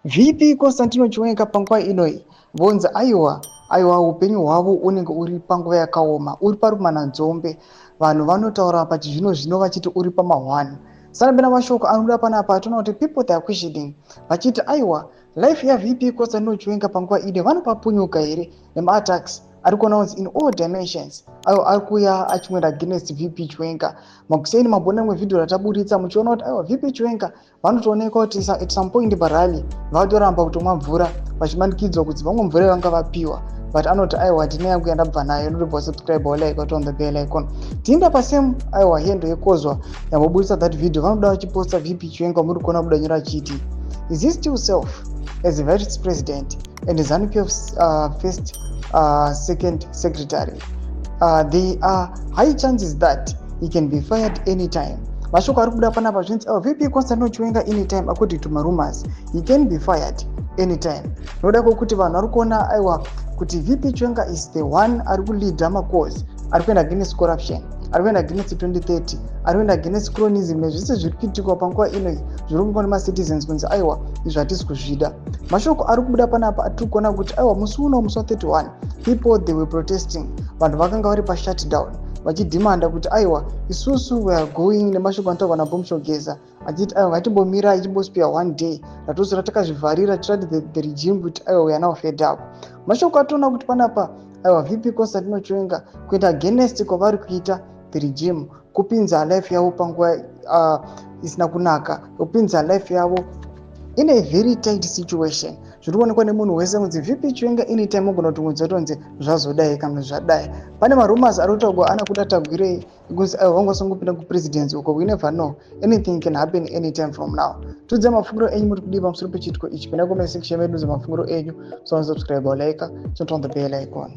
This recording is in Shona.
VP Constantino Chiwenga panguva inoyi vonzi aiwa, aiwa, upenyu hwavo unenge uri panguva yakaoma, uri parumananzombe. Vanhu vanotaura pachizvino zvino vachiti uri pama1 sanapena. Mashoko anobuda panapa atoona kuti people, they are questioning vachiti aiwa, life yaVP Constantino Chiwenga panguva ino vanopapunyuka here nemaattacks ari kuona kunzi in all dimensions ayo ari kuuya achimwenda against VP Chiwenga? Makuseni mabona rimwe vhidhio rataburitsa muchiona kuti aiwa, VP Chiwenga vanotoonekwa kuti at some point parally vatoramba kutomwa mvura, vachimanikidzwa kuti vamwe mvura yavanga vapiwa, but anoti aiwa, ndine yangu yandabva nayo. Inotobva subscribe, walike, on the bell icon. Tiinda pasame aiwa handle yekozwa yamboburitsa that video. Vanoda vachiposta VP Chiwenga, muri kuona buda nyora achiti, "Is he still safe as a vice president and ZANU PF first second secretary? There are high chances that he can be fired anytime." Mashoko ari kubuda panapa zvinzi oh, VP Constantino Chiwenga anytime, according to marumors, he can be fired anytime, nokuda kwekuti vanhu vari kuona aiwa kuti VP Chiwenga is the one ari kuleada macause ari kuenda against corruption, ari kuenda against 2030, ari kuenda against cronyism nezvese zviri kuitikwa panguva ino zviri kungwa nemacitizens kunzi aiwa, izvi hatisi kuzvida. Mashoko ari kubuda panapa atiri kuona kuti aiwa, musi uno, musi wa31, people, they were protesting. Vanhu vakanga vari pashutdown vachidhimanda kuti aiwa, isusu we are going nemashoko anotaurwa naBombshell Geza achiti aiwa, ngatimbomira, ichimbospare one day ratosora takazvivharira tiratidze the regime kuti aiwa, we are now fed up. Mashoko atoona kuti panapa aiwa, VP Constantino Chiwenga kuenda against kwavari kuita the regime kupinza life yavo panguva isina kunaka, kupinza life yavo in a very tight situation. Zviri kuonekwa nemunhu wese kunzi VP Chiwenga anytime ogona kuti kunzi tonzi zvazodai kana zvadai. Pane marumors ari kutaurwa ana Kuda Tagwirei ekunzi aiwa, vangosongopinda kupresidency uko. We never know, anything can happen anytime from now. Tudze mafungiro enyu, muri kudii pamusoro pechiitiko ichi? Pinda comment section medu, mafungiro enyu. So subscribe, like, turn on the bell icon.